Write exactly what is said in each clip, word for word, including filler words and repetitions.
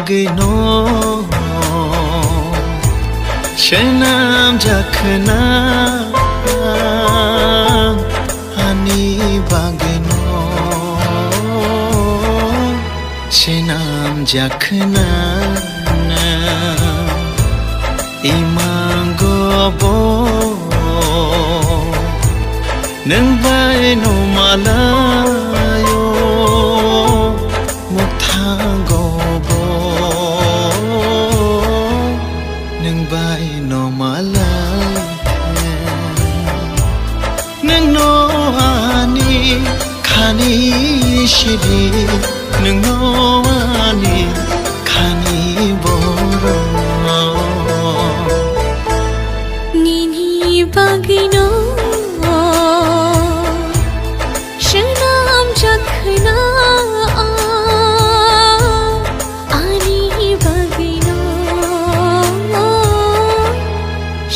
Bagwino swnamjak khna, ani bagwino swnamjak khna, imango bo nwng bai no malaio, mukthango bo nwng bai no malai. Nwng no ani khani sidi, nwng no ani khani borok. Nini bagwino swnamjak khna, ani bagwino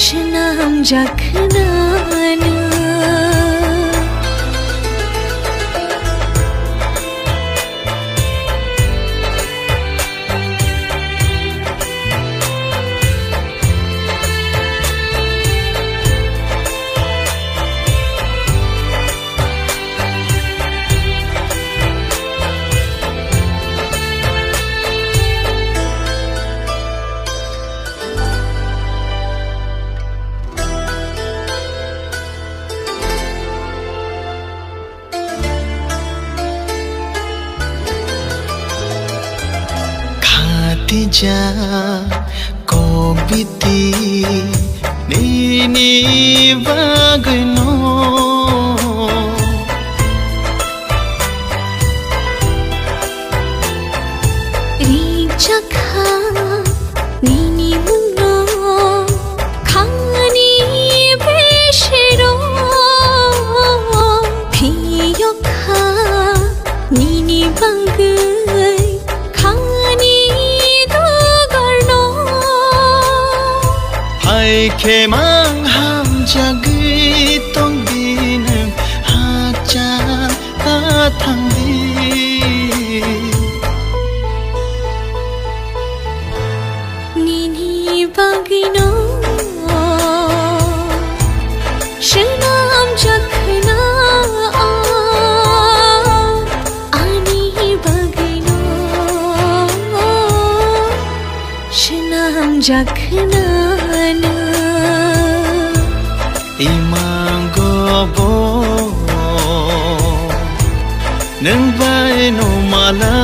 swnamjak khna nwng. Khatija kok biti nini bagwino. Rijak kha nini mungno khani besero, phiyok kha nini bagwi khani dugorno. Hai khe mang hamjagwi tongdi nwng, hachal ta thangdi. Nini bagwino swnamjak khna, ani bagwino swnamjak khna nwng. Imango bo nwng bai no mala.